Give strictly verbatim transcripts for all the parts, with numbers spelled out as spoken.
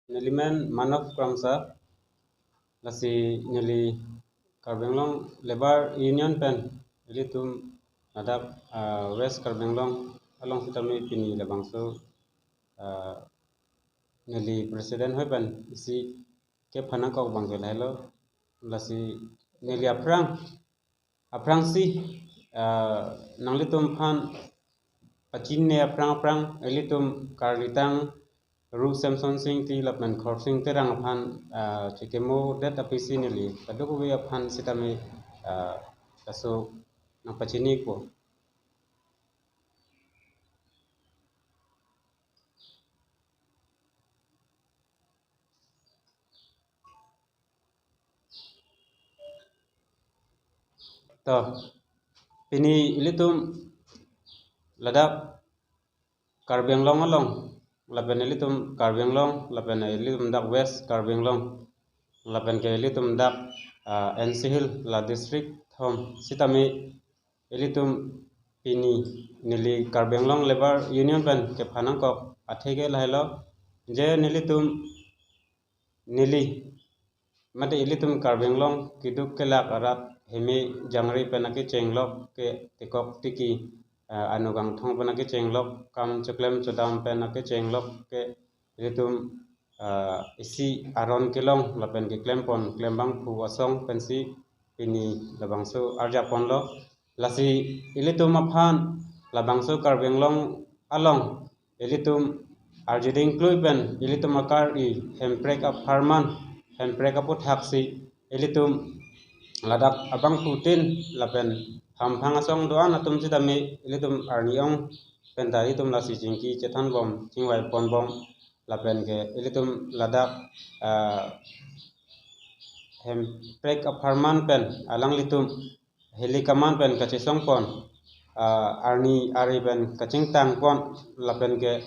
Neli men Manav Kramsa, lasi neli Karbi Anglong Labour Union pen ilitum ladak, ah, West Karbi Anglong along sitame pini labangso, ah, neli president hoi pen isi kephan nangkok abang ke lahelo. Lasi neli aphrang, aphrangsi, ah, nanglitum aphan pachini aphrang aphrang ilitum karlitang Ru Semson Sing Ingti lapen Khorsing Terang aphan, ah, chekemo det apisi neli kadokave aphan sitame, ah, laso nangpachiniko. To, pini ilitum ladak Karbi Anglong along, lapen ilitum Karbi Anglong, lapen ilitum dak West Karbi Anglong, lapen ke ilitum dak, ah, N C Hill la district thom sitame ilitum pini neli Karbi Anglong Labour Union pen kephan nangkok athe ke lahelo, je nelitum, neli mate ilitum Karbi Anglong keduk kelak arat heme jangre pen akecheng lok ke tekok tiki, eh, anu kangthong pen akecheng lok, kam choklem chodam pen akecheng lok ke ilitum, eh, isi aron kelong lapen keklempon klembangphu asong pensi pini labangso arjapon lo. Lasi ilitum aphan labangso Karbi Anglong along ilitum arjuding klui pen ilitum akar-i hemprek apharman, hemprek aputhak si ilitum ladak abangphutin lapen hamphang asong do-an atum sitame ilitum arni ong penta ilitum lasi chingki chethan bom, chingvai pon bom, lapen ke ilitum ladak, ah, hemprek apharman pen alanglitum heli kaman pen kachesong pon, ah, arni ari pen kachingtang pon, lapen ke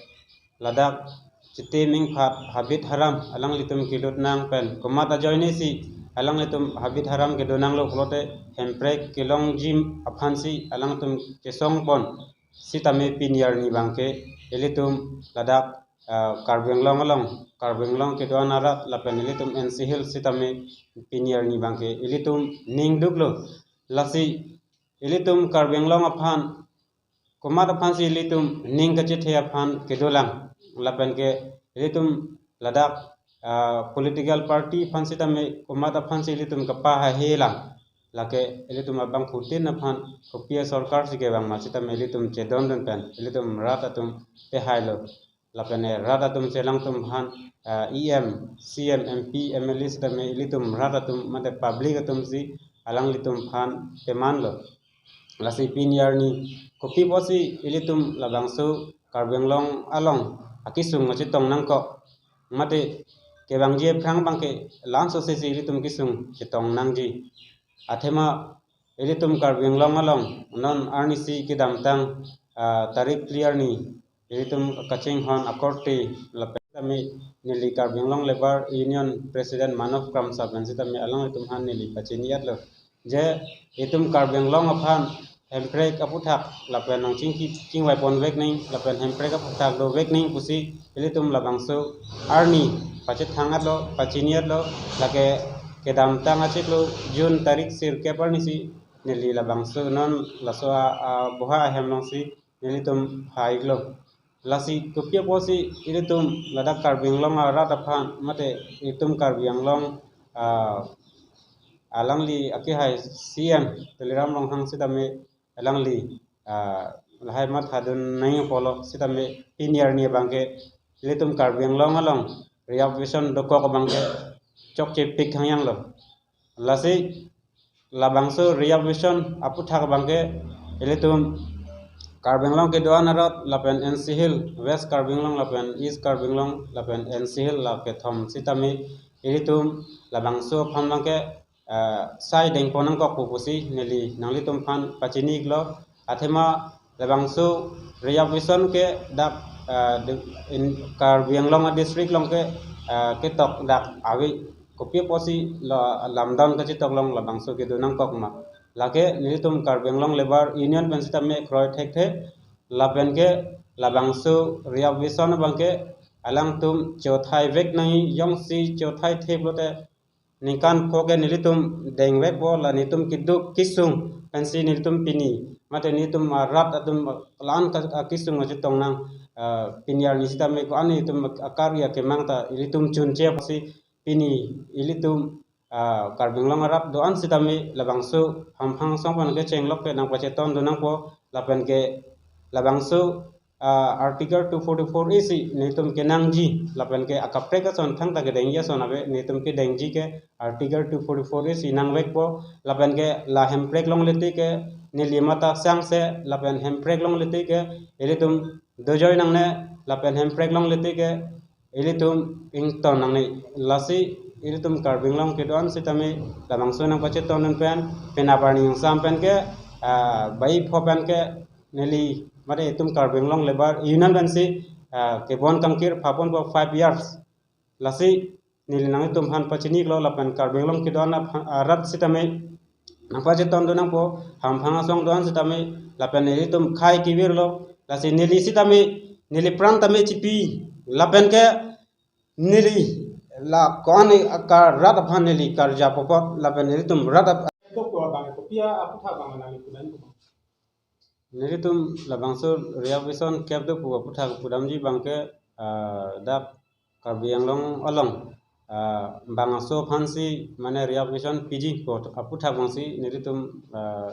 ladak chiti mingphat habit haram alanglitum kelut nang pen komat ajoine si alanglitum habit haram kedo nanglo pulote hemprek kelongji aphansi alangtum chesong pon sitame pini arni abangke ilitum ladak, ah, Karbi Anglong along, Karbi Anglong kedo-an arat lapen ilitum N C Hill sitame pini arni abangke ilitum ning duklo. Lasi ilitum Karbi Anglong aphan komat aphansi ilitum ning kachethe aphan kedolang, lapen ke ilitum ladak, ah, political party aphan sitame komat aphansi ilitum kapahahelang, lake ilitum abangphutin aphan kopi asorkar si kevang ma sitame ilitum chedondun pen ilitum rat atum pehailo. Lapen ke rat atum si alangtum aphan, ah, E M, C M, M P, M L A sitame ilitum rat atum mate public atum si alanglitum aphan pemanlo. Lasi pini arni kopi pusi ilitum labangso Karbi Anglong along akesung achetong nangkok mate kevangji aphrang abangke la-anso si ilitum kesung chetong nangji. Athema ilitum Karbi Anglong along non arnisi kedamtang, ah, tarik phli arni ilitum kachinghon akorte lapen sitame neli Karbi Anglong Labour Union President Manav Kramsa pen sitame alanglitum aphan neli pachini-etlo. Je itum Karbi Anglong aphan hemprek aputhak lapen nangchingki chingvai ponvek nang lapen hemprek aputhak dovek nang pusi ilitum labangso arni pachethang-etlo, pachini-etlo, lake kedamtang achiklo June tarik sirkep arnisi neli labangso non laso a, a, boha ahem alongsi nelitum ha-iklo. Lasi kopi pusi ilitum ladak Karbi Anglong arat aphan mate itum Karbi Anglong, ah, alangli akehai C M Tuliram Ronghang sitame alangli, ah, lahai mathadun nangji pulo sitame pini arni abangke ilitum Karbi Anglong along reservation dokok abangke chokchepik hangyanglo. Lasi labangso reservation aputhak abangke ilitum Karbi Anglong kedo-an arat lapen N C Hill, West Karbi Anglong lapen East Karbi Anglong lapen N C Hill la kethom sitame ilitum labangso aphan abangke, eh, sai dengpon nangkok pu pusi neli nanglitum aphan pachini-iklo. Athema labangso reservation ke dak, eh, de-, in Karbi Anglong a district along ke, eh, ketok dak ave, kopi pusi lo lamdon kachetok along labangso kedo nangkok ma. Lake nelitum Karbi Anglong Labour Union pen sitame kroi thekthe lapen ke labangso reservation abangke alangtum chothai vek nangji, jongsi chothai thip lote ningkan pho ke nelitum dengvekpo, la nelitum keduk kesung pensi nelitum pini, mate nelitum arat atum la-an ka, akesung achetong nang, ah, pini arni sitame ko-an nelitum akarya kemang ta ilitum chunche apotsi pini ilitum, ah, Karbi Anglong arat do-an sitame labangso hamphang asong aphan kechenglok ke nangpachetondun nangpo, lapen ke labangso, ah, Article two forty-four A si nelitum kenangji, lapen ke akaprek ason thangta kedengji ason ave, nelitum kedengji ke Article two forty-four A si nangvekpo, lapen ke la hemprek longle te ke neli mata sangse, lapen hemprek longle te ke ilitum dojoi nangne, lapen hemprek longle te ke ilitum ington nangne. Lasi ilitum Karbi Anglong kedo-an sitame labangso nangpachetondun pen, penap arni ingsam pen ke, ah, bai pho pen ke neli, mate itum Karbi Anglong Labour Union pensi, ah, kebon kangkir phaponpo five years. Lasi neli nanglitum aphan pachiniklo, lapen Karbi Anglong kedo-an aphan, ah, arat sitame nangpachetondun nangpo, hamphang asong do-an sitame, lapen nelitum khei kevirlo, lasi neli sitame, neli pran tame chipi, lapen ke neli la ko-an akarat aphan neli karja pokot, lapen nelitum rat ap- Dokok abang kopi aputhak abang nangli pudun ko? Nelitum labangso reservation kep do pu aputhak pudamji abang ke, ah, dak Karbi Anglong along, ah, bang aso aphansi mane reservation piji pu aputhak abangsi nelitum, ah,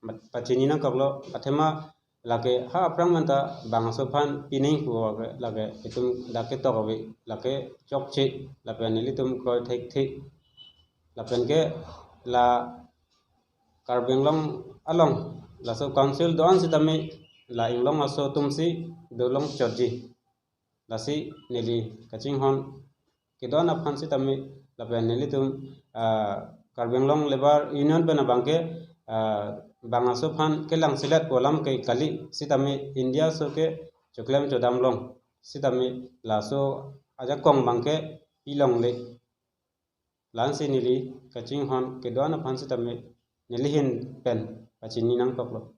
mat-, pachini nangkoklo, athema lake ha aphrang manta bang aso aphan pining pu ave, lake itum dak ketok ave, lake chokche, lapen nelitum kroi thekthe, lapen ke la Karbi Anglong along laso council do-an sitame la inglong aso atumsi dolong chotji. Lasi neli kachinghon kedo-an aphan sitame, lapen nelitum, ah, Karbi Anglong Labour Union pen abang ke, ah, bang aso aphan kelangselet pu alam ke kali, sitame India aso ke choklem chodam long, sitame laso ajakong abang ke pilongle. La-ansi neli kachinghon kedo-an aphan sitame neli ahin pen pachini nangkoklo.